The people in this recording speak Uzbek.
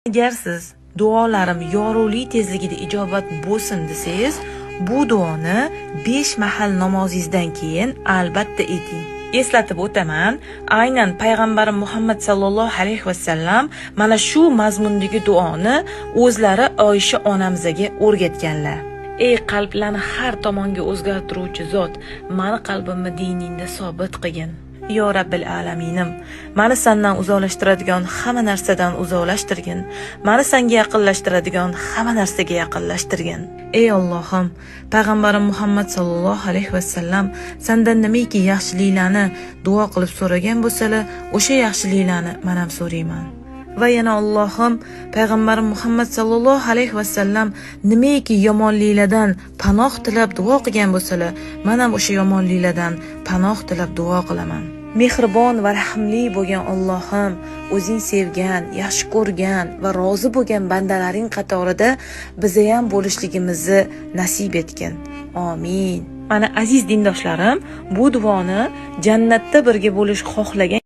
Agar siz duolarim yorug'lik tezligida ijobat bo'lsin desangiz, bu duoni 5 mahal namozingizdan keyin albatta ayting. Eslatib o'taman, aynan payg'ambarim Muhammad sallallohu alayhi vasallam mana shu mazmundagi duoni o'zlari Oysha onamizga o'rgatganlar. Ey qalblarni har tomonga o'zgartiruvchi zot, mani qalbimni diningda sobit qilgin. Yo Rabbil alaminim, mani sendan uzoqlashtiradigan hamma narsadan uzoqlashtirgin, mani senga yaqinlashtiradigan hamma narsaga yaqinlashtirgin. Ey Allohim, payg'ambarim Muhammad sallallohu alayhi vasallam sendan nimaiki yaxshiliklarni duo qilib so'ragan bo'lsalar, o'sha yaxshiliklarni men ham so'rayman. Va yana Allohim, payg'ambarim Muhammad sallallohu alayhi vasallam nimaiki yomonliklardan panoh tilab duo qilgan bo'lsalar, men ham o'sha yomonliklardan panoh tilab duo qilaman. Mehribon va rahimli bo'lgan Allohim, o'zing sevgan, yaxshi ko'rgan va rozi bo'lgan bandalaring qatorida biza ham bo'lishligimizni nasib etgin. Amin. Mana aziz dindoshlarim, bu duoni jannatda birga bo'lish xohlagan